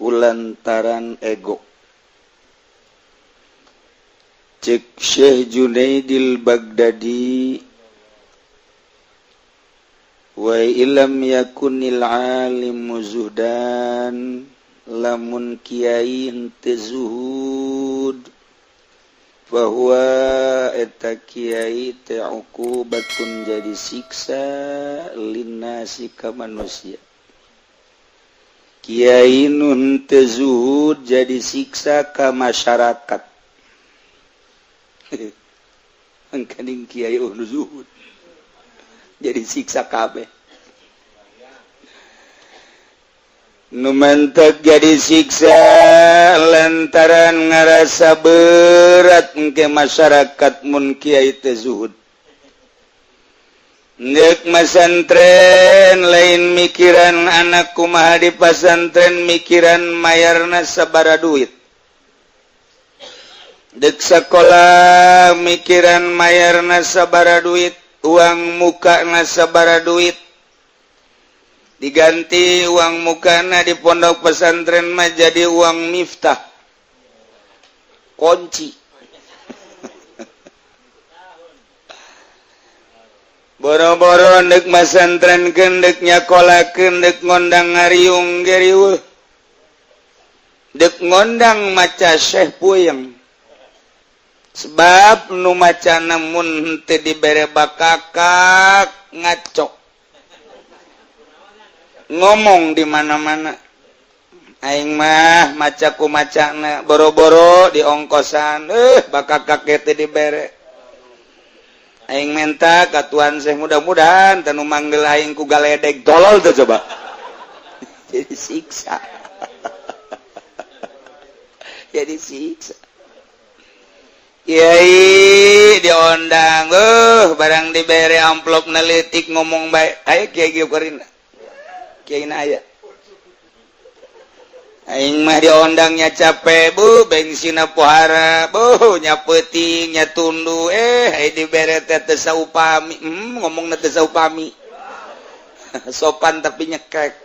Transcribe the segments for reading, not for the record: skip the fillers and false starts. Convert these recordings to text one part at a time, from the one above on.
Kulantaran ego. Cek Syekh Junaidil Baghdadi, wa illam yakunil alimu zuhdan, lamun kiai henteu zuhud, bahwa eta kiai teh uqubatun, jadi siksa, linnasi, ka manusia. Kiai nu henteu zuhud jadi siksa ka masyarakat. Angkaning kiai nu zuhud jadi siksa kabeh. Nu mantak jadi siksa lantaran ngarasa berat ke masyarakat mun kiai teh zuhud. Ndek masantren lain mikiran anak kumaha di pasantren, mikiran mayarna sabara duit. Dek sekolah mikiran mayarna sabara duit, uang muka sabara duit. Diganti uang mukana di pondok pesantren mah jadi uang miftah, kunci. Boro-boro ndek masantren, dek nyakolakeun, dek ngondang ngariung geriweuh, dek ngondang maca Syekh puyeng, sebab nu maca namun teu dibere bakakak ngacok ngomong di mana-mana. Aing mah maca ku macana, boro-boro di ongkosan, bakakak teu dibere. Aing menta ka Tuan Syekh, mudah-mudahan teu nu manggil aing ku galedeg. Tolol tuh coba. Jadi siksa, jadi siksa. Kiai diondang, barang dibere amplop nelitik ngomong baik. Ayo kiai kiai kiai aya. Aing mah diondangnya capek, bu, bensin pohara, bu, nya peuting nya tundu, ai dibere teh teu saupami. Ngomongna teu saupami, sopan tapi nyekek.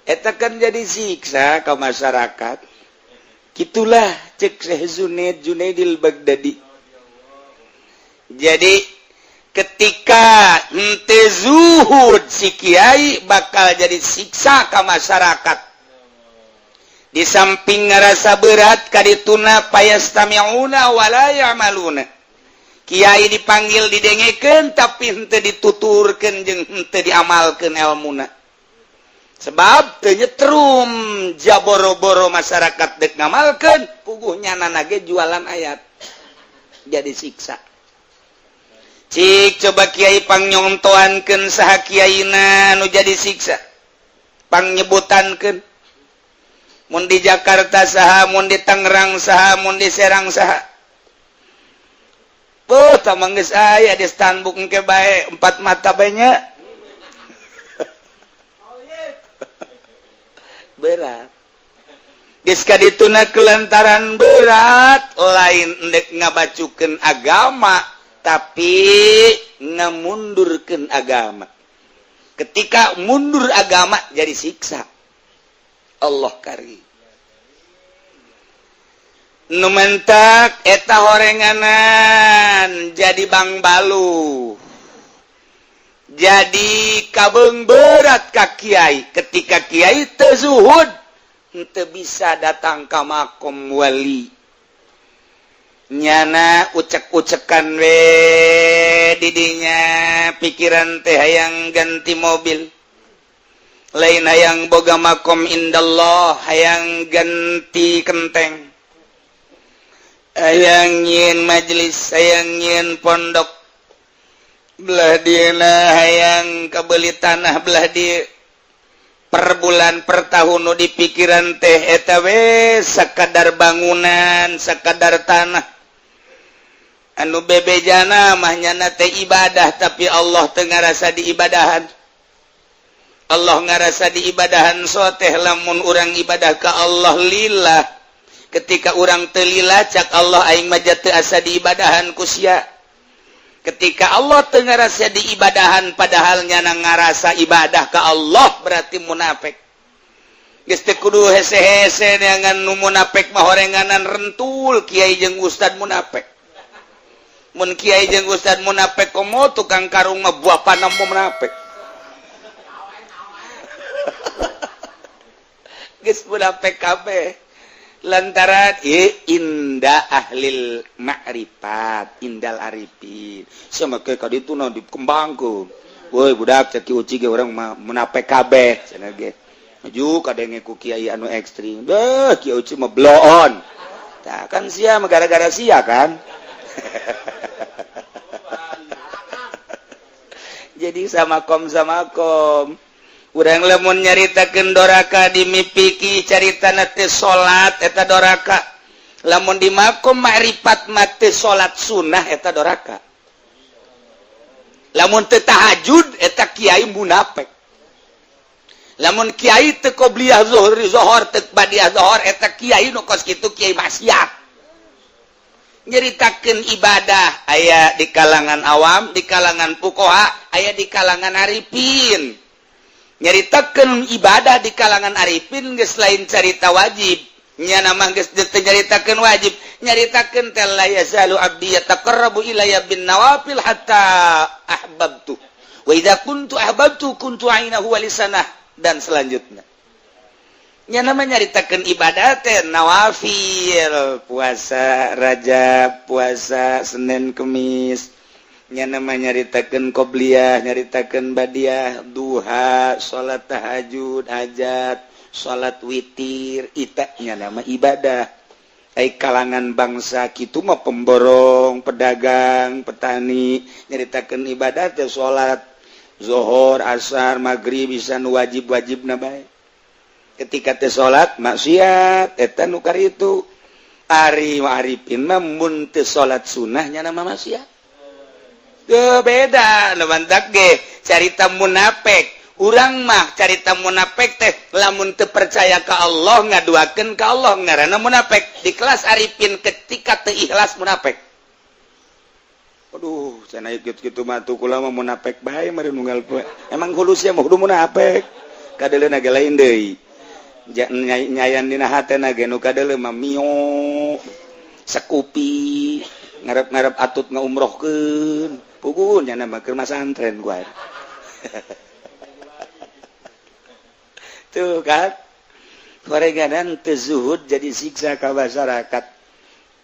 Eta kan jadi siksa ke masyarakat. Gitulah cek Syekh Junaid Junaidil Baghdadi. Jadi ketika henteu zuhud si kiai bakal jadi siksa ke masyarakat. Di samping ngerasa berat kadituna, payastami'una wala ya'maluna. Kiai dipanggil didengekeun, tapi henteu dituturkeun jeung henteu diamalkeun elmuna. Sebab teu nyetrum jaboro-boro masyarakat dek ngamalkeun, puguh nyana ge jualan ayat. Jadi siksa. Cik coba kiai pangnyontoankeun saha kiaina nu jadi siksa. Pangnyebutankeun. Mun di Jakarta saha, mun di Tangerang saha, mun di Serang saha. Puh, tah geus aya di Stanbuk engke bae empat mata banyak. Berat. Geus kadituna kelantaran berat lain endek ngabacukeun agama tapi ngamundurkeun agama. Ketika mundur agama jadi siksa. Allah kari. Nu mentak eta horenganan jadi bang balu. Jadi kabeung berat ka kiai ketika kiai teu zuhud henteu bisa datang ka makom wali. Nyana ucek-ucekan we didinya, pikiran teh hayang ganti mobil, lain hayang boga makom indallah, hayang ganti kenteng, hayang nyieun majelis, hayang nyieun pondok belah dieuna, hayang kabeli tanah belah di per bulan per tahun. Nu di pikiran teh eta we sakadar bangunan, sakadar tanah. Anu bebejana mah nyana teh ibadah, tapi Allah teu ngarasa diibadahan. Allah ngarasa diibadahan soteh lamun urang ibadah ka Allah lillah. Ketika urang teu lillah, cak Allah, aing mah teu asa diibadahan ku sia. Ketika Allah teu ngarasa diibadahan, padahal nyana ngarasa ibadah ke Allah, berarti munafik. Geus teu kudu hese-hese neangan nu munafik mah, horenganan rentul kiai jeung ustad munafik. Mun kiai jeung ustad munafik, komo tukang karung mah, buah panam munafik. Geus munafik kabeh lantaran inda ahlil ma'rifat, indal arifin. Sama kayak kali itu nah dikembangkeun, woi budak, cek uci ge urang mah munafik kabeh cenah ge. Maju kadenge ku kiai anu ekstrim, beuh, kiai uci mah bloon. Tah kan sia mah gara-gara sia kan. Jadi sama kom sama kom. Urang lemun nyaritakeun doraka dimipiki caritana teh salat eta doraka. Lamun di makom makrifat mah teu salat sunnah eta doraka. Lamun teu tahajud eta kiai munafik. Lamun kiai teu qobliyah zuhur zuhur, teu badiah zuhur, eta kiai nu kos kitu kiai maksiat. Nyaritakeun ibadah aya di kalangan awam, di kalangan fuqaha, aya di kalangan arifin. Nyaritakeun ibadah di kalangan arifin geus lain carita wajib, nyana mah geus teu nyaritakeun wajib, nyaritakeun teh la yazalu abdi yataqarrabu ilayya bin nawafil hatta ahbabtu wa idza kuntu ahbabtu kuntu ainahu wa lisanah dan selanjutnya. Nyana mah nyaritakeun ibadah teh nawafil, puasa Rajab, puasa Senin Kemis. Nya nama nyaritakeun qobliyah, nyaritakeun badiah, duha, salat tahajud, hajat, salat witir, eta nya nama ibadah. Ai kalangan bangsa kitu mah pemborong, pedagang, petani, nyaritakeun ibadah teh salat zuhur, asar, maghrib, bisa nu wajib-wajibna bae. Ketika teh salat maksiat eta nu karitu. Ari arifin mah mun teu salat sunnah nya nama maksiat. Tuh beda mantak ge carita munafik. Urang mah carita munafik teh lamun teu percaya ka Allah, ngaduakeun ka Allah ngaranna munafik. Di kelas arifin ketika teu ikhlas munafik. Aduh, cenah kitu mah tuh kula mah munafik bae meureun nunggal poe. Emang hulusnya mah kudu munafik. Kadeuleuna ge lain deui. Nyayan dina hatena ge nu kadeuleu mah mio sekupi ngarep-ngarep atut ngaumrohkeun. Puguh nyana mah keur masantren gua. Tuh kan. Horenganan teu zuhud jadi siksa ka masyarakat.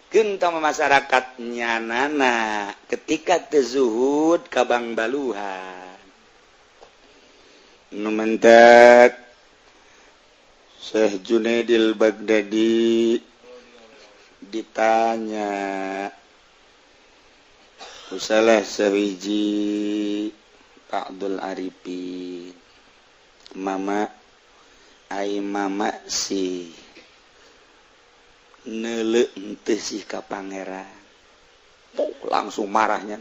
Keun tah masyarakat nyanana ketika teu zuhud ka bangbaluhan. Nu mentek Syekh Junaidil Baghdadi ditanya salah sahiji Abdul Arifin, mama ai mama si neuleuh henteu sih ka pangeran. Oh, langsung marahnya.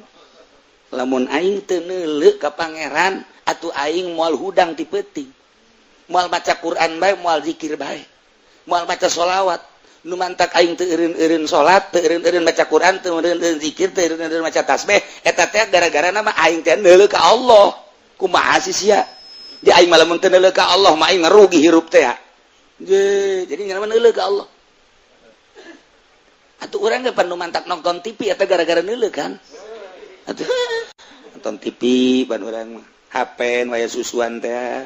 Lamun aing teu neuleuh ka pangeran atuh aing moal hudang ti peuting, moal maca Quran bae, moal zikir bae, moal maca sholawat. Nu mantak aing teu eureun-eureun salat, teu eureun-eureun maca Quran, teu eureun-eureun zikir, teu eureun-eureun maca tasbih, eta teh gara-gara nama aing teh neuleuh ka Allah. Kumaha sih sia? Di aing mah lamun teu neuleuh ka Allah mah aing ngarugi hirup teh. Jadi nya neuleuh ka Allah. Atuh urang ge pan nu mantak nonton TV eta gara-gara neuleuh kan? Atuh nonton TV pan urang mah, HP nu aya susuan teh.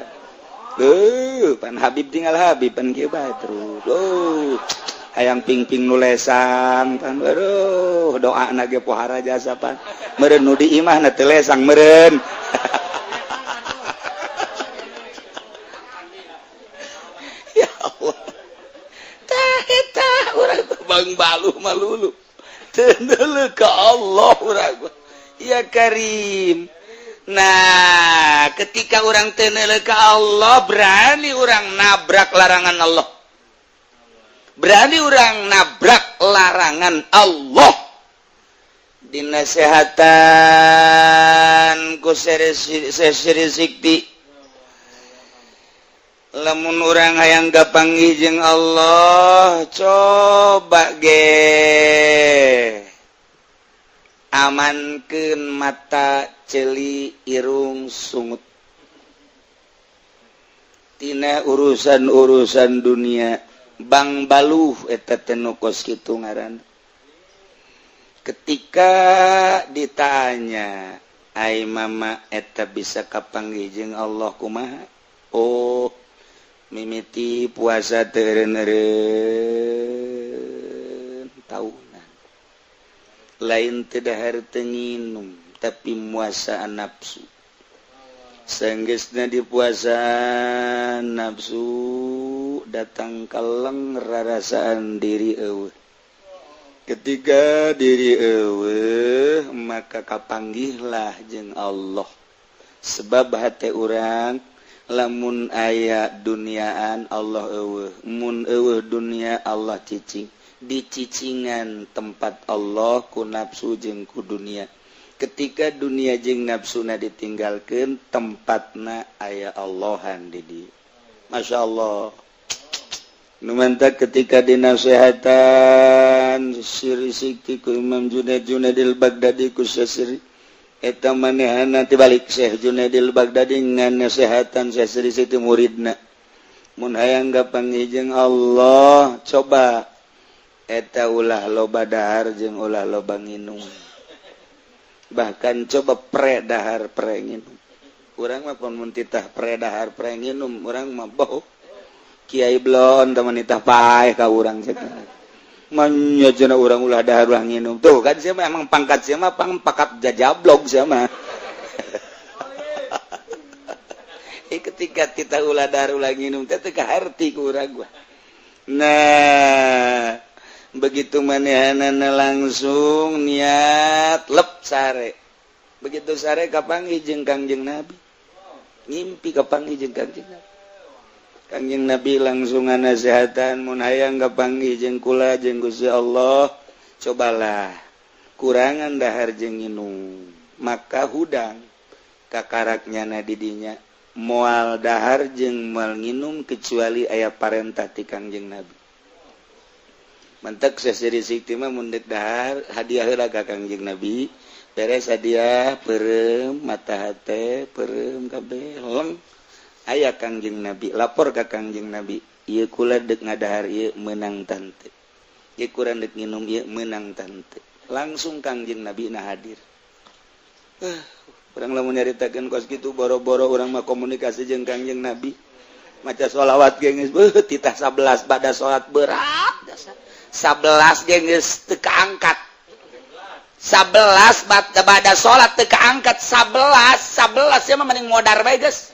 Pan Habib tinggal Habib pan kieu bae terus. Hayang ping-ping nulesan pan, aduh, doa na ge pohara jasa pan meureun nu di imah na teu lesang meureun. Ya Allah, tah eta urang bang baluh malulu teu neuleuh ka Allah urang ya Karim. Nah, ketika urang teu neuleuh ka Allah, berani urang nabrak larangan Allah, berani orang nabrak larangan Allah. Dinasehatan ku Sikti, lamun urang hayang gapanggih jeung Allah, coba ge Amankeun mata, ceuli, irung, sungut tina urusan-urusan dunia. Bang Baluh eta teh nu kos kitu ngaran. Ketika ditanya, "Ai Mama eta bisa kapanggih jeung Allah kumaha?" "Oh, mimiti puasa teu eureun tahunan, lain teu dahar teu nginum, tapi muasa nafsu. Sanggeusna di puasa nafsu, datang kaleng, rarasaan diri euweuh. Ketika diri euweuh, maka kapanggihlah jeung Allah, sebab hate urang lamun aya duniaan, Allah euweuh, mun euweuh dunia, Allah cicing. Dicicingan tempat Allah ku nafsu jeung ku dunia. Ketika dunia jeung nafsuna ditinggalkan, tempatna aya Allahan di dieu." Masya Allah. Nu mantak ketika dinasehatan siri sikti ku Imam Junaid, Junaidil Baghdadi, ku siri eta manehana tibalik Syekh Junaidil Baghdadi ngan nasehatan Syekh Siri Sikti muridna, mun hayang kapanggih jeung Allah, coba eta ulah loba dahar jeung ulah loba nginum, bahkan coba pre dahar pre nginum. Urang mah pun mun titah pre dahar pre nginum, urang mah boh Kiai blon teman nitah paeh ka urang cek. Manya cenah urang ulah dahar ulah nginum. Tuh kan sia mah emang pangkat sia mah pang pangkat jajablog sia mah. Eh, ketika kita ulah dahar ulah nginum teh teu kaharti ku urang gua. Nah, begitu manehanana langsung niat lep sare. Begitu sare, kapanggih jeung Kangjeng Nabi. Ngimpi kapanggih jeung Kangjeng Nabi. Kangjeng Nabi langsung nganasehatan, mun hayang kapanggih jeung kula, jeung Gusti Allah, cobalah kurangan dahar jeung nginum. Maka hudang kakaraknya na didinya moal dahar jeung moal nginum kecuali aya parentah ti Kangjeng Nabi. Mantak seseri sikti mah mun deuk dahar, hadiah heula ka Kangjeng Nabi. Beres hadiah, peureum mata, hate peureum kabeh, leng aya Kangjeng Nabi, lapor ka Kangjeng Nabi, "Ieu kula deuk ngadahar ieu, meunang tah henteu? Ieu kurang deuk nginum ieu, meunang tah henteu?" Langsung Kangjeng Nabi na hadir. Urang lamun nyaritakeun kos kitu, boro-boro urang mah komunikasi jeung Kangjeng Nabi, maca sholawat ge geus beuh titah 11 pada salat berat dasar 11 ge geus teu kaangkat, 11 pada salat teu kaangkat, 11 11 ya mah mending modar bae geus.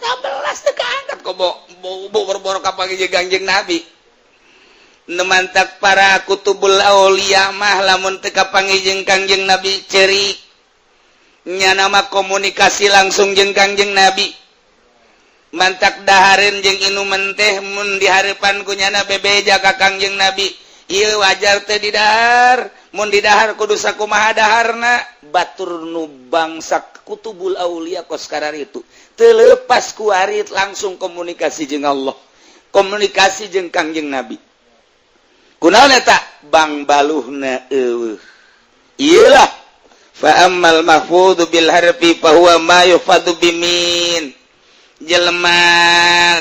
11 teu kaangkat, komo boro-boro kapanggih jeung Kangjeng Nabi. Nu mantak para kutubul aulia mah lamun teu kapanggih jeung Kangjeng Nabi cerik. Nya nama komunikasi langsung jeung Kangjeng Nabi. Mantak dahareun jeung inuman teh mun dihareupan ku nyana, bebeja ka Kangjeng Nabi, "Ieu wajar teu didahar? Mun didahar kudu sakumaha daharna?" Batur nu bangsa kutubul aulia kos itu terlepas kuarit langsung komunikasi jeung Allah, komunikasi jeung Kangjeng Nabi. Kunaon eta? Bang baluhna euweuh. Iyalah, fa ammal mahfudhu bil harfi fa huwa ma yuhfadhu bimin. Jelema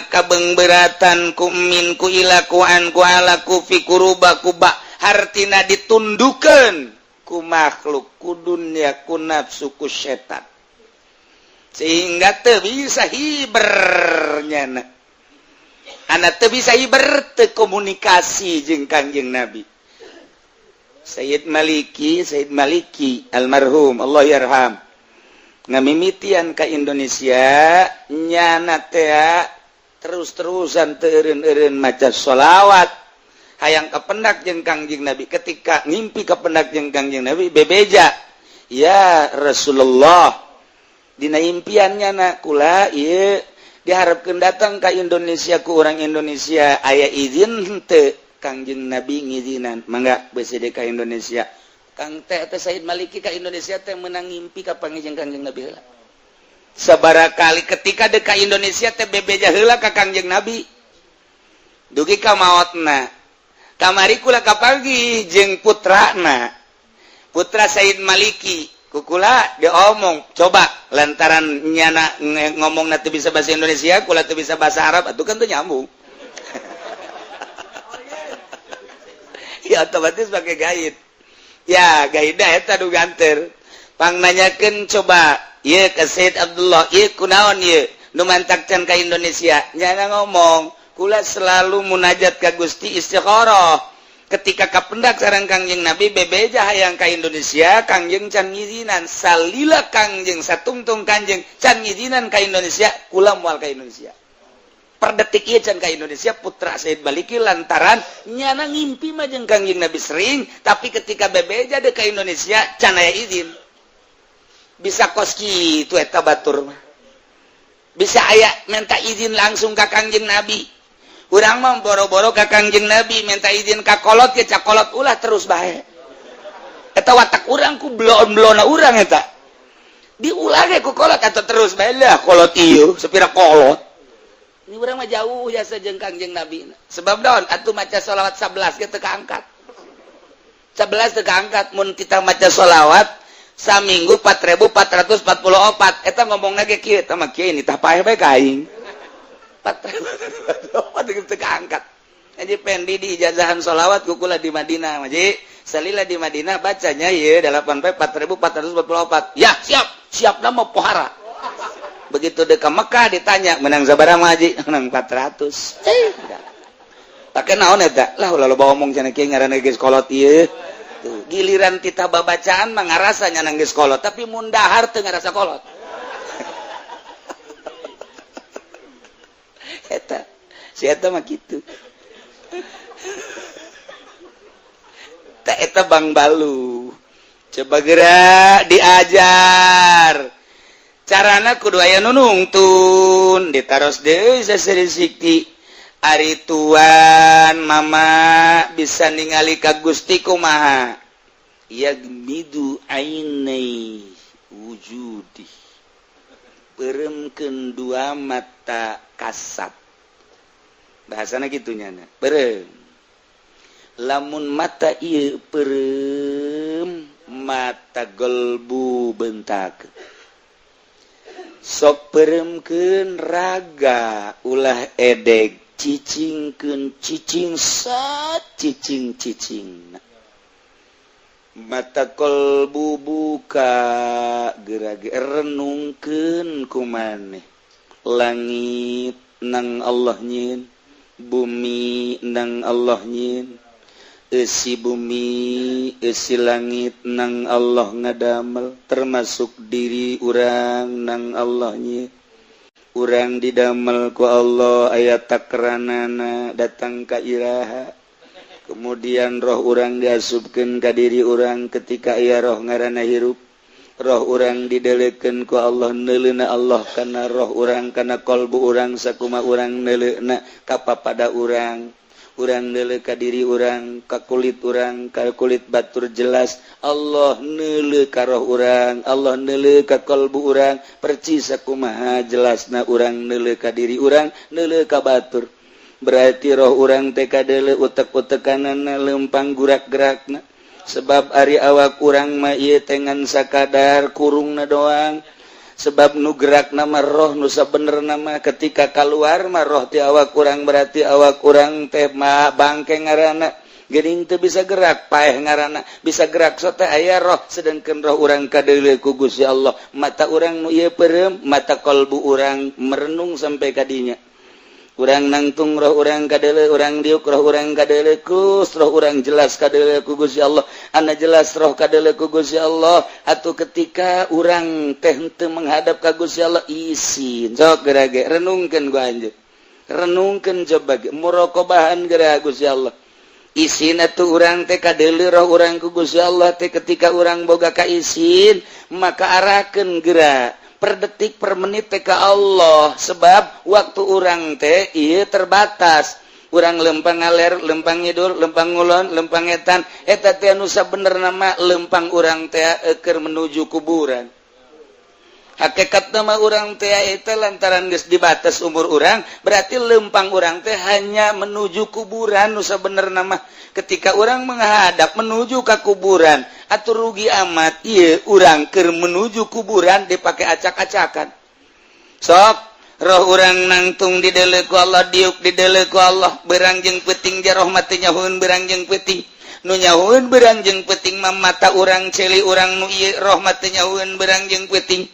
kabeng beratan ku min, ku ila, ku an, ku ala, ku fi, ku ruba, ku ba, hartina ditundukan ku makhluk, ku dunia, ku nafsu, ku setan, sehingga teu bisa hibernya anak, teu bisa hiber, teu komunikasi jeung Kangjeng Nabi. Sayyid Maliki, Sayyid Maliki almarhum Allah yarham, ngamimitian ke Indonesia, nyana teh terus-terusan teu eureun-eureun maca sholawat hayang kependak jeung Kangjeng Nabi. Ketika ngimpi kependak jeung Kangjeng Nabi, bebeja, "Ya Rasulullah," dina impiannya na, "kula ieu diharapkeun datang ke Indonesia ku orang Indonesia, aya izin henteu?" Kangjeng Nabi ngizinan, "Mangga besi ka Indonesia." Kang teh teh Said Maliki ka Indonesia teh menang ngimpi kapanggih jeung Kangjeng Nabi heula sabaraha kali. Ketika dek ka Indonesia teh bebeja heula ka Kangjeng Nabi dugi ka maotna. Kamari kula kapanggih jeung putrana. Putra Said Maliki kukula diomong coba lantaran nyana ngomong nanti bisa bahasa Indonesia kula teu bisa bahasa Arab atuh kan teu nyambung. Ya otomatis pakai gaid. Ya gaida eta nu ganter. Pang nanyakeun coba ieu ke Said Abdullah ieu kunaon ieu nu mantak can ka Indonesia. Nyana ngomong kula selalu munajat ka Gusti istikharah. Ketika kapendak sareng Kangjeng Nabi bebeja hayang ka Indonesia, Kangjeng can ngizinan, salila Kangjeng satungtung Kangjeng can ngizinan ka Indonesia, kula moal ka Indonesia. Per detik ieu can ka Indonesia putra Said Maliki lantaran nyana ngimpi mah jeung Kangjeng Nabi sering, tapi ketika bebeja deuk ka Indonesia can aya izin. Bisa kos kitu eta batur mah. Bisa aya minta izin langsung ka Kangjeng Nabi. Urang mah boro-boro ka Kangjeng Nabi minta izin ka kolot ge cakolot ulah terus bae. Eta watak urang ku bloon-bloona urang eta. Diulah ge ku kolot atau terus bae lah kolot ieu sepira kolot. Ini urang mah jauh jasa jeung Kangjeng Nabi. Sebab daun atuh maca sholawat 11 ge teu kaangkat. 11 teu kaangkat mun kita maca sholawat saminggu 4444 eta ngomongna ge kieu eta mah kieu ini tah paeh bae ka aing. 4444 teu kaangkat. Haji Pendi di ijazahan sholawat kukula di Madinah haji. Salila di Madinah bacanya ieu 8 4444. Ya, siap. Siap nama pohara. Begitu dek ke Mekah ditanya menang sabaraha haji? Menang 400. Pakai naon eta? Lah ulah loba omong cenah kieu ngaranna geus kolot ieu. Tuh, giliran kita babacaan mah ngarasa nya geus kolot, tapi mun dahar teu ngarasa kolot. Eta si eta mah kitu. Ta eta Bang Balu. Coba gerak diajar. Carana kudu aya nu nungtun, ditaros deui saserisiki. Ari tuan mama bisa ningali ka Gusti kumaha? Yagmidu ainai wujudi. Peuremkeun dua mata kasat. Bahasana kitu nyana. Peureum. Lamun mata ieu peureum, mata gelbu bentak. Sok peureumkeun raga ulah edeg cicingkeun cicing sat cicing cicing. Mata kolbu buka geura ge renungkeun ku maneh. Langit nang Allah nyin, bumi nang Allah nyin, eusi bumi eusi langit nang Allah ngadamel, termasuk diri urang nang Allah nyin. Urang didamel ku Allah aya takranana datang ka iraha. Kemudian roh urang diasupkeun ka diri urang ketika aya roh ngaranna hirup. Roh urang didelekeun ku Allah, neuleuna Allah kana roh urang, kana kolbu urang, sakuma urang neuleuna ka papada urang. Urang neuleu ka diri urang, ka kulit urang, ka kulit batur jelas. Allah neuleu ka roh urang, Allah neuleu ka kolbu urang, percis sakumaha jelasna urang neuleu ka diri urang, neuleu ka batur. Berarti roh urang teh kadeuleu utek-utekanana lempang gurak-gerakna. Sebab ari awak urang mah ieu teh ngan sakadar kurungna doang. Sebab nu gerak nama roh nu sabenerna mah ketika keluar mah roh ti awak urang, berarti awak urang teh mah bangke ngaranna. Geuning teu bisa gerak, paeh ngaranna. Bisa gerak so teh aya roh, sedangkan roh urang kadeuleu ku Gusti Allah. Mata urang nu ieu peureum, mata kalbu urang merenung sampai ka dinya. Urang nangtung roh urang kadeuleu, urang diuk roh urang kadeuleu, kus roh urang jelas kadeuleu ku Gusti Allah. Ana jelas roh kadeuleu ku Gusti Allah. Atuh ketika urang teh henteu menghadap ka Gusti Allah isin. Sok geura ge renungkeun ku anjeun. Renungkeun coba ge muraqabahan geura Gusti Allah. Isin atuh urang teh kadeuleu roh urang ku Gusti Allah teh ketika urang boga ka isin, maka arahkeun geura per detik per menit teh ka Allah. Sebab waktu urang teh ieu terbatas. Urang lempang ngaler, lempang ngidul, lempang ngulon, lempang ngetan, eta teh anu sabenerna mah lempang urang teh keur menuju kuburan. Hakikat nama urang teh eta lantaran geus dibatas umur urang, berarti lempang urang teh hanya menuju kuburan. Nu sabenerna mah ketika urang menghadap menuju ke kuburan, atau rugi amat ieu urang keur menuju kuburan dipakai acak-acakan. Sok roh urang nangtung didele ku Allah, diuk didele ku Allah, berang jeung peuting roh mah teu nyahoeun berang jeung peuting. Nu nyahoeun berang jeung peuting mah mata urang, ceuli urang nu ieu. Roh mah teu nyahoeun berang jeung peuting.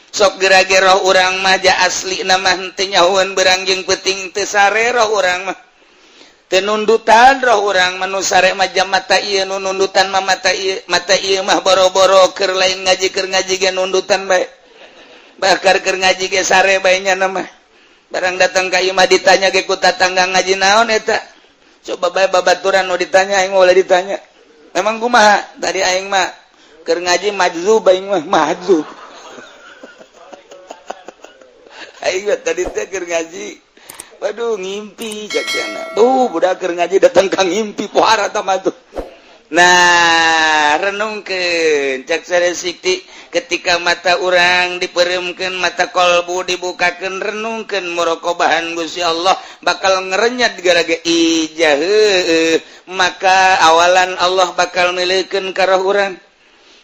Sok gerage roh urang mah ja asli nama henteu nyahoeun berang jeung peuting, teu sare roh urang mah, teu nundutan roh urang mah. Nu sare mah jam mata ieu, nu nundutan mah mata ieu. Mata ieu mah boro-boro keur lain ngaji, keur ngaji ge nundutan bae, bakar keur ngaji ge sare bae nya mah. Barang datang ka imah ditanya ge ku tatangga, "Ngaji naon eta?" Coba bae babaturan nu ditanya, aing boleh ditanya, "Memang kumaha tadi?" "Aing mah keur ngaji majzub, aing mah majzub. Aing mah tadi teh keur ngaji, waduh, ngimpi," cak cenah. Tuh budak keur ngaji datang ka ngimpi, pohara tah mah tuh. Nah, renungkeun cak sare sikti, ketika mata urang dipeuremkeun, mata kolbu dibukakeun, renungkeun muraqabahan Gusti Allah, bakal ngerenyat gara-gara ijah heueuh. Maka awalan Allah bakal nileukeun ka roh urang.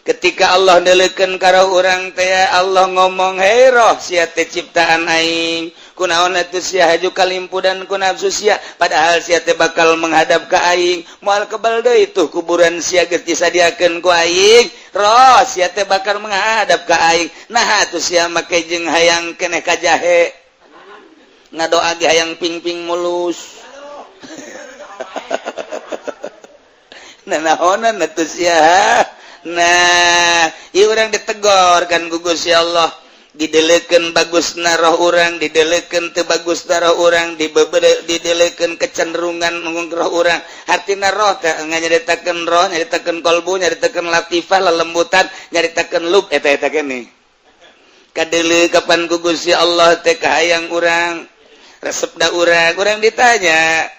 Ketika Allah nileukeun ka roh urang teh, Allah ngomong, "Hei roh, sia teh ciptaan aing. Kunaon atuh sia haju kalimpudan ku nafsu sia, padahal sia teh bakal menghadap ka aing? Moal kebal deui tuh kuburan sia, geus disadiakeun ku aing. Roh sia teh bakal menghadap ka aing. Nah, atuh sia make jeung hayang keneh ka jahe, ngadoa ge hayang ping-ping mulus. Nanaonan atuh sia?" Nah, ieu urang ditegor kan ku Gusti Allah, didelekeun bagus roh urang, didelekeun teu bagus roh urang, dibebede, didelekeun kecenderungan roh urang. Hartina roh teh nyaritakeun roh, nyaritakeun kolbu, nyaritakeun latifah, lelembutan, nyaritakeun lub eta eta keneh. Kadeuleu kapan ku Gusti Allah teh kahayang urang, resepna urang. Urang ditanya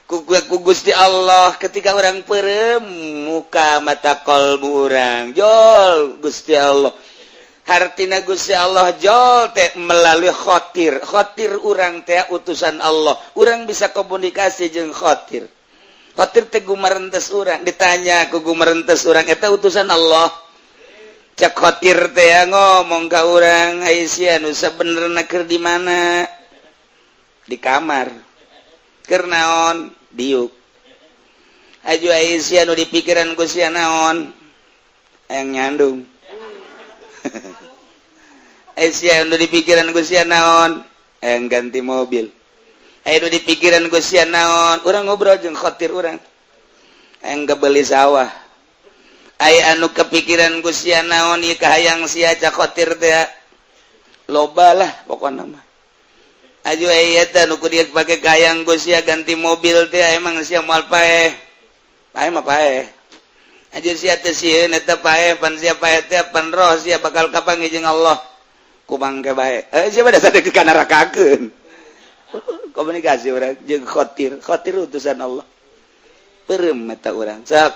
ku Gusti Allah ketika urang peureum muka mata kolbu urang jol Gusti Allah. Hartina Gusti Allah jol teh melalui khotir. Khotir urang teh utusan Allah. Urang bisa komunikasi jeung khotir. Khotir teh gumarentes urang. Ditanya ku gumarentes urang, "Eta utusan Allah?" Cek khotir teh ngomong ka urang, "Ai sia nu sabenerna keur di mana?" "Di kamar." "Keur naon?" "Diuk." "Aju ai sia nu dipikiran ku sia naon?" "Hayang nyandung." "Ai sia nu dipikiran ku sia naon?" "Hayang ganti mobil." "Ai nu dipikiran ku sia naon?" Urang ngobrol jeung khotir urang. "Hayang beli sawah." "Ai anu kepikiran ku sia naon ieu, kahayang sia?" Cak khotir teh, "Loba lah pokona mah." "Aju ai eta nu ku dia pake kahayang ku sia ganti mobil teh, emang sia moal paeh?" "Paeh mah paeh." "Aju sia teh sieun eta paeh, pan sia paeh teh pan roh sia bakal kapanggih jeung Allah ku bangke bae. Eh, sia pada sadar kekanarakakeun." Komunikasi urang jeung khotir. Khotir utusan Allah. Peureum mata urang. Sok,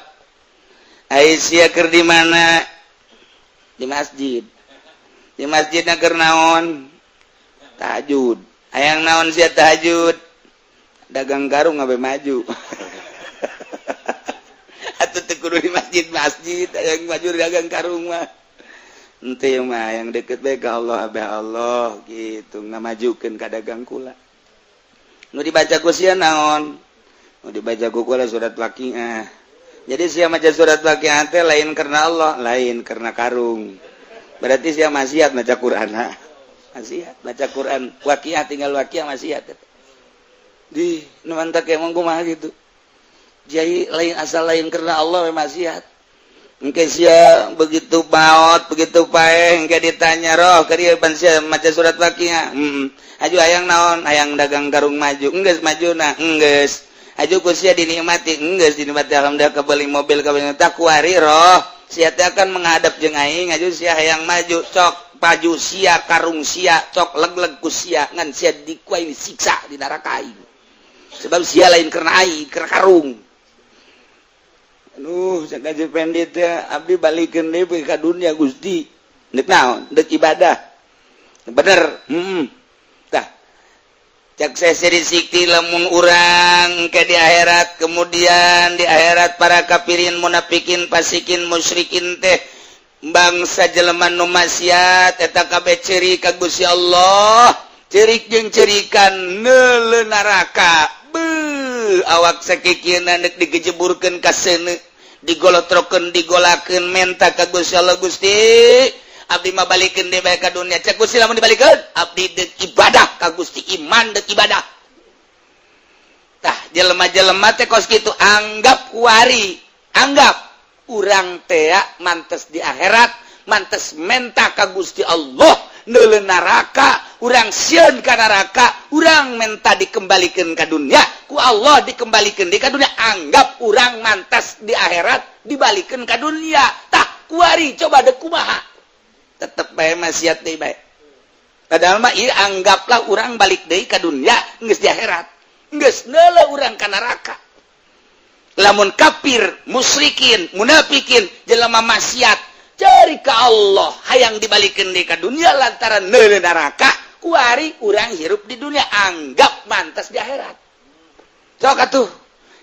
ai sia keur di mana? "Di masjid." "Di masjidna keur naon?" "Tahajud." "Hayang naon sia tahajud?" "Dagang karung ngabe maju." Atuh teu kudu di masjid-masjid, hayang maju dagang karung mah. Henteu mah, yang deket bae ka Allah, abeh Allah gitu ngamajukeun ka dagang kula. "Nu dibaca ku sia naon?" "Nu dibaca ku kula surat Waqiah." "Jadi sia maca surat Waqiah teh lain karena Allah, lain karena karung. Berarti sia maksiat maca Quran, ha? Maksiat baca Quran Waqiah, tinggal Waqiah maksiat." Di nu mantak emang kumaha gitu. Jadi lain asal lain karena Allah we maksiat. Engke sia begitu maot, begitu paeh, engke ditanya roh, ka dieu pan sia maca surat Waqiah. Heeh. "Aju hayang naon?" "Hayang dagang karung maju." "Enggeus majuna?" "Enggeus." "Aju ku sia dinikmati?" "Enggeus dinikmati, alhamdulillah kebeli mobil, kabeli." "Tak kuari roh sia teh akan menghadap jeung aing, aju sia hayang maju, cok paju sia karung sia, cok leg-leg ku sia, ngan sia dikuain siksa di neraka aing. Sebab sia lain karena aing, karena karung." Aduh, cek Haji Pendi teh, "Abdi balikeun deui ka dunia, Gusti." "Deuk naon?" "Deuk ibadah." Bener. Tah. Cak saya Sikti lamun urang ke di akhirat, kemudian di akhirat para kafirin, munafikin, fasikin, musyrikin teh bangsa jelema nu maksiat eta kabeh ceurik ka Gusti Allah, ceurik jeung ceurikan neuleu neraka. Beuh, awak sakikieuna deuk digejeburkeun ka seuneu, digolotrokeun, digolakeun, menta ka Gusti Allah, "Gusti, abdi mah balikeun deui bae ka dunia." Cek Gusti, lamun dibalikeun abdi deuk ibadah ka Gusti, iman deuk ibadah. Tah, jelema-jelema teh kos kitu. Anggap kuari, anggap urang tea mantes di akhirat, mantes menta ka Gusti Allah, neuleu neraka, urang sieun ka neraka, urang menta dikembalikan ka dunia, ku Allah dikembalikan di ka dunia. Anggap urang mantas di akhirat dibalikeun ka dunia. Tah, kuari coba dek kumaha, tetep bae maksiat deui bae. Padahal mah ieu anggaplah urang balik deui ka dunia, geus di akhirat, geus neuleu urang ka neraka. Lamun kafir, musyrikin, munafikin, jelema maksiat cari ka Allah hayang dibalikeun deui ka dunia lantaran neuleu neraka, kuari urang hirup di dunia anggap mantas di akhirat. Sok atuh,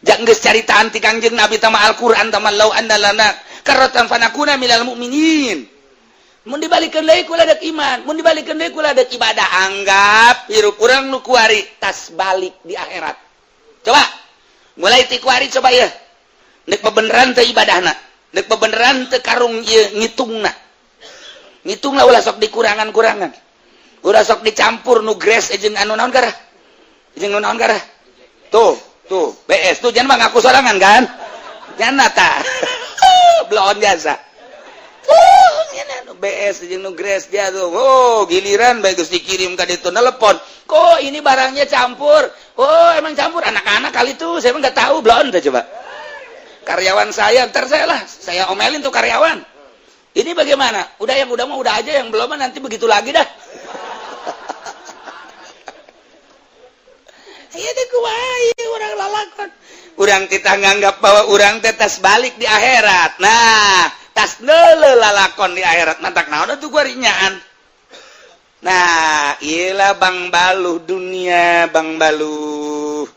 jak geus caritaan ti Kangjeng Nabi tama Al-Qur'an tama, lau anna lana karratan fanakuna minal mu'minin. Mun dibalikeun deui kula dek iman, mun dibalikeun deui kula dek ibadah. Anggap hirup urang nu kuari tas balik di akhirat. Coba mulai ti kuari, coba ya, nek bebeneran teh ibadahna, nek bebeneran teh karung ieu ngitungna. Ngitungna ulah sok dikurangan-kurangan, ulah sok dicampur nu grace jeung anu naon garah, jeung nu naon garah. Tuh tuh BS tuh, jangan mah ngaku sorangan kan, jangan ta belon jasa tuh BS jeung nu grace dia tuh. Oh, giliran bae geus dikirim ka ditu telepon, "Kok ini barangnya campur?" "Oh, emang campur anak-anak kali tuh, saya emang nggak tahu." Belon tuh, coba karyawan saya, ntar saya lah, saya omelin tuh karyawan. "Ini bagaimana?" "Udah, yang udah mah udah aja, yang belum mah nanti begitu lagi dah." Iya deh, kumaha urang lalakon, urang kita nganggap bahwa urang teh tas balik di akhirat. Nah, tas neuleu lalakon di akhirat, mantak naon atuh kuarinyaan. Nah, iyalah Bang Baluh dunia, Bang Baluh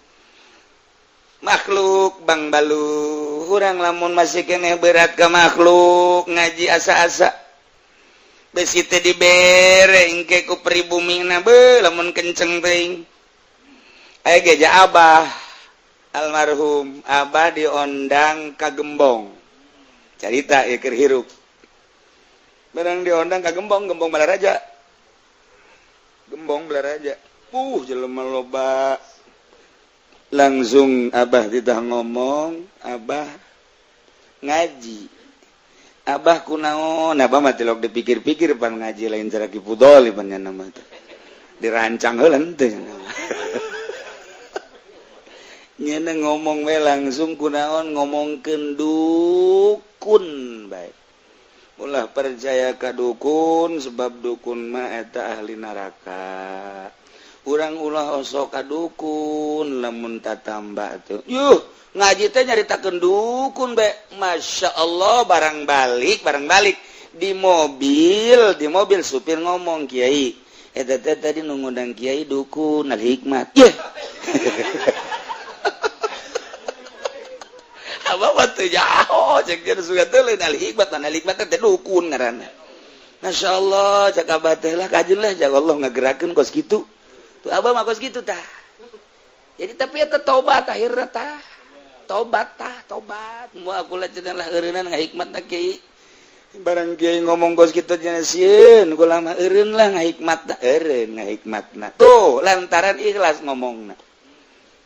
makhluk, Bang Baluh. Urang lamun masih keneh berat ke makhluk, ngaji asa-asa besi teh dibere engke ku pribumina be lamun kenceng teuing. Aya geja abah almarhum, abah diondang ka Gembong, carita ieu keur hirup. Barang diondang ka Gembong, Gembong Balaraja, Gembong Balaraja, jelema loba. Langsung abah tidak ngomong, abah ngaji. Abah kunaon, abah mah tilok dipikir-pikir pan ngaji lain cara kipudol pan nya nama teh dirancang heula teh nyana. Ngomong we langsung kunaon, ngomongkeun dukun bae. Ulah percaya ka dukun, sebab dukun mah eta ahli neraka. Urang ulah osok ka dukun lamun tatambah tuh. Yuh, ngaji teh nyaritakeun dukun be. Masya Allah, barang balik, barang balik di mobil, di mobil supir ngomong, "Kiai, eta teh tadi nu ngundang kiai dukun al hikmat." Yeh. Abah mah teu jauh, cek dia suka teh lain al hikmat, al hikmat teh dukun ngaranna. Masya Allah, cek abah teh lah kajeun lah, cek Allah ngagerakeun kos kitu. Tuh abah mah kos kitu tah. Jadi tapi eta tobat akhirna tah. Tobat tah, tobat. Moal aku lah cenah lah eureunnan ngahikmat na kiai. Barang kiai ngomong kos kitu cenah sieun, kula mah eureun lah ngahikmatna, eureun ngahikmatna. Tuh, lantaran ikhlas ngomongna.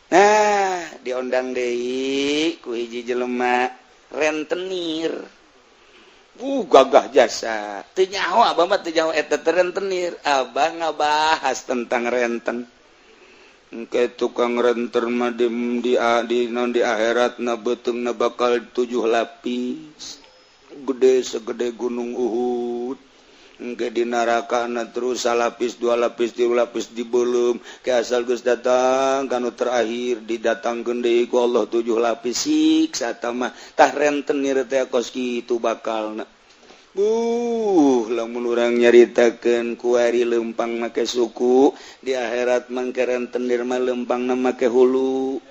Nah, diondang deui ku hiji jelema rentenir. Gagah jasa. Teu nyaho abah mah, teu nyaho eta teh rentenir. Abah ngabahas tentang renten. Engke tukang renten mah di non di akhirat na beuteungna bakal 7 lapis. Gede segede gunung Uhud. Engke di neraka na terus salapis, 2 lapis, 3 lapis dibelum ke asal geus datang kanu terakhir didatangkeun deui ku Allah 7 lapis siksa mah. Tah rentenir teh kos kitu bakalna. Lamun urang nyaritakeun kuari lempang make suku di akhirat mangke rentenir mah lempangna make hulu.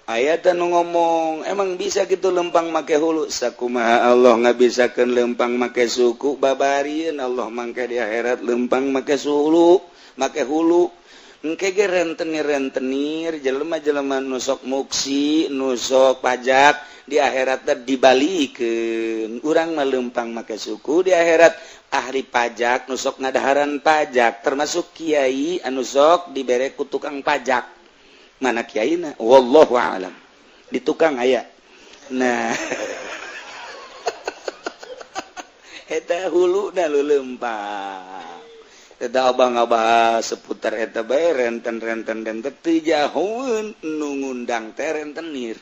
Aya teh nu ngomong emang bisa gitu lempang make hulu, sakumaha Allah ngabisakeun lempang make suku babarieun Allah mangke di akhirat lempang make hulu, make hulu. Engke ge rentenir-rentenir jelema-jelema nu sok muksi, nu sok pajak di akhirat teh dibalikeun. Urang mah lempang make suku di akhirat ahli pajak nu sok ngadaharan pajak termasuk kiai anu sok dibere ku tukang pajak. Mana kiaina? Wallahu a'lam. Di tukang aya. Nah eta huluna lu lempang. Eta abang ngabahas seputar eta bae renten-renten dan teu jahoeun nu ngundang teh rentenir.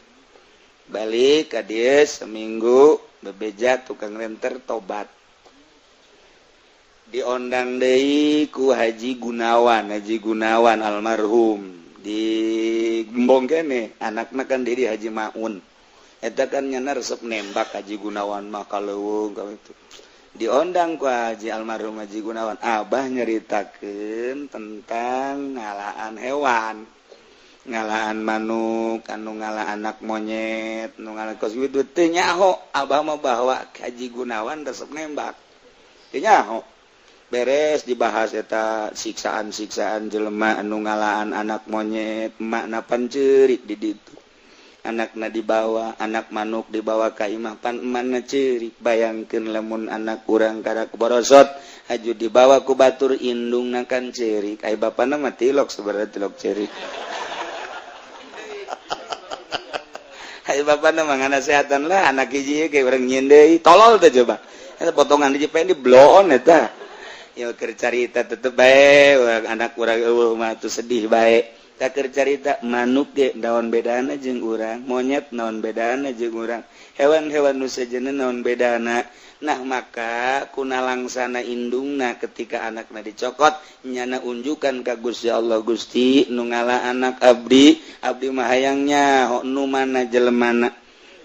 Balik ka dieu seminggu bebeja tukang renter tobat. Diondang deui ku Haji Gunawan, Haji Gunawan almarhum di Gembong kene, anakna kan deui Haji Maun. Eta kan nyana resep nembak Haji Gunawan mah ka leuweung ka itu. Diondang ku Haji almarhum Haji Gunawan, abah nyeritakeun tentang ngalaan hewan, ngalaan manuk, anu ngala anak monyet, nu ngala kos kitu teu nyaho. Abah mah bahwa Haji Gunawan resep nembak. Teu nyaho. Beres dibahas eta siksaan-siksaan jelema anu ngalaan anak monyet, emakna pan ceurik di ditu. Anakna dibawa, anak manuk dibawa ka imah pan emakna ceurik. Bayangkeun lamun anak urang karak borosot aju dibawa ku batur indungna kan ceurik. Ai bapana mah tilok sebenarnya tilok ceurik. Ai bapana mah nganasehatan lah anak hiji ge urang nyieun deui. Tolol teh coba. Eta potongan hiji pengen dibloon eta. Ya keur carita tetep bae anak urang eueuh mah tuh sedih bae. Keur carita manuk ge naon bedana jeung urang, monyet naon bedana jeung urang, hewan-hewan nu sejenna naon bedana. Nah maka kunalangsana indungna ketika anakna dicokot nyana unjukan ka Gusti Allah, Gusti nu ngala anak abdi, abdi mah hayang nyaho nu mana jelemana.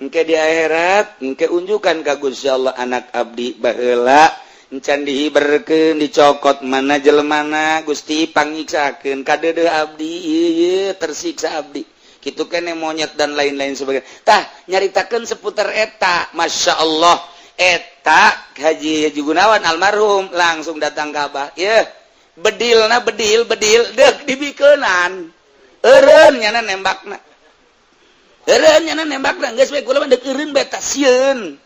Engke di akhirat engke unjukan ka Gusti Allah anak abdi baheula encan dihiberkeun dicokot mana jelemana Gusti pangiksakeun kadeudeuh abdi ieu tersiksa abdi kitu keneh monyet dan lain-lain sebagainya. Tah nyaritakeun seputar eta Masya Allah eta Haji Haji Gunawan almarhum langsung datang ka abah yeuh bedilna bedil bedil deuk dibikeunan eureun nyana nembakna eureun nyana nembakna geus we kula mah deuk eureun bae tah sieun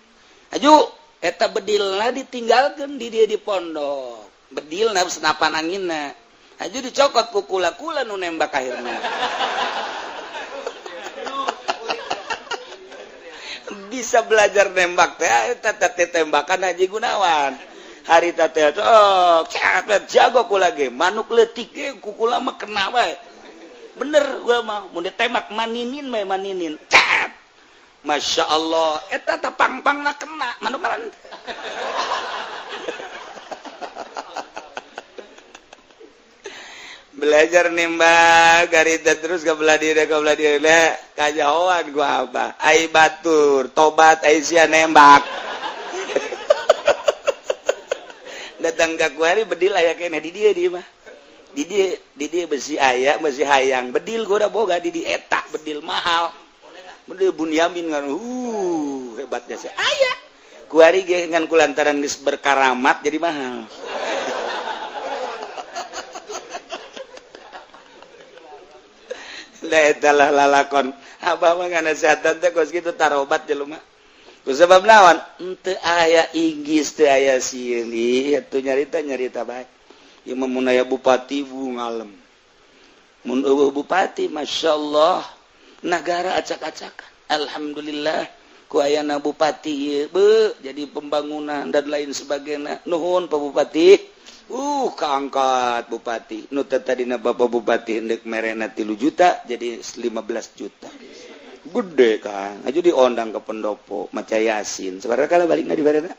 aju eta bedilna ditinggalkeun di dia di pondok bedilna senapan anginna aju dicokot ku kula-kula nu nembak akhirna. Bisa belajar nembak teh eta teh tembakan Haji Gunawan harita teh oh jago kula ge manuk leutik ge ku kula mah kena wae bener gua mah mun ditembak maninin bae maninin. Masya Allah, eta ta pang-pangna kena manuk malan. Belajar nembak garita terus ke belah diri kajahoan gua abah. Ai batur, tobat ai sia nembak. Datang ka kuari bedil aya keneh di dieu di mah. Di dieu besi aya, besi hayang, bedil gua boga di di eta bedil mahal. Bedil Bunyamin kan, hebatnya sih. Aya, kuari ge ngan kulantaran geus berkaramat jadi mahal. Lah eta lah lalakon. Abah mah nganasehatan teh kos kitu tarobat jelema. Ku sebab naon? Henteu aya inggis teu aya sieun. Ih atuh nyarita-nyarita bae. Ieu mah mun aya bupati bu ngalem. Mun eueuh bupati masyaallah negara acak-acakan. Alhamdulillah ku ayana bupati ieu beuh jadi pembangunan dan lain sebagainya. Nuhun Pak Bupati. Kaangkat bupati. Nu teh tadina Bapak Bupati hendeuk merena 3 juta jadi 15 juta. Gede kan. Aju diondang ke pendopo maca Yasin. Sabaraha kala balikna dibarena.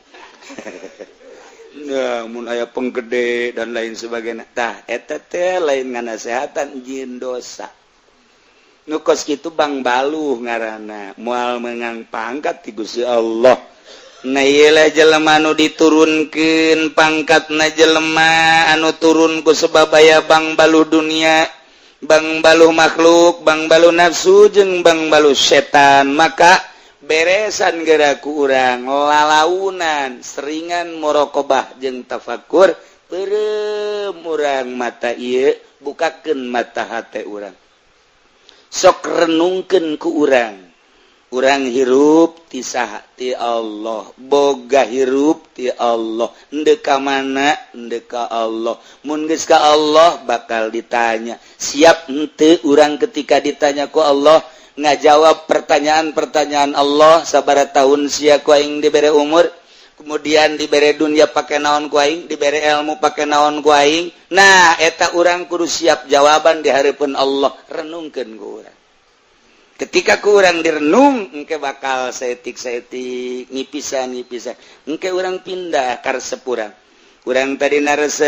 Nah, mun aya penggede dan lain sebagainya. Tah eta teh lain nganasehatan jieun dosa. Nu kos kitu Bang Baluh ngaranna, moal meunang pangkat ti Gusti Allah. Nah, iyalah jelema anu diturunkeun pangkatna, jelema anu turun ku sebab aya bangbaluh dunia, bangbaluh makhluk, bangbaluh nafsu jeung bangbaluh setan. Maka beresan geura ku urang lalaunan, seringan muraqabah jeung tafakur. Peureum urang mata ieu, bukakeun mata hate urang, sok renungkeun ku urang. Urang hirup ti saha? Ti Allah. Boga hirup ti Allah. Endek ka mana? Endek ka Allah. Mun geus ka Allah bakal ditanya. Siap henteu urang ketika ditanya ku Allah, ngajawab pertanyaan-pertanyaan Allah? Sabaraha tahun sia ku aing dibere umur? Kemudian dibere dunia pake naon ku aing? Dibere ilmu pake naon ku aing? Nah, eta urang kudu siap jawaban di hareupeun Allah. Renungkeun ku urang. Ketika ku urang direnung, engke bakal saeutik-saeutik ngipisan ngipisan, engke urang pindah karesep urang. Urang tadi resep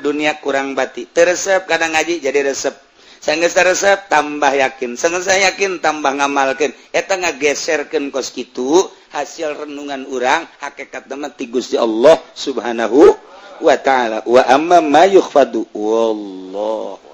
dunia kurang bati, teresep kadang ngaji jadi resep. Sanggeus resep tambah yakin, sanggeus yakin tambah ngamalkeun. Eta ngageserkeun kos kitu hasil renungan urang. Hakikat mah ti Gusti Allah Subhanahu wa Ta'ala. Wa amma ma yukhfadu, wallahu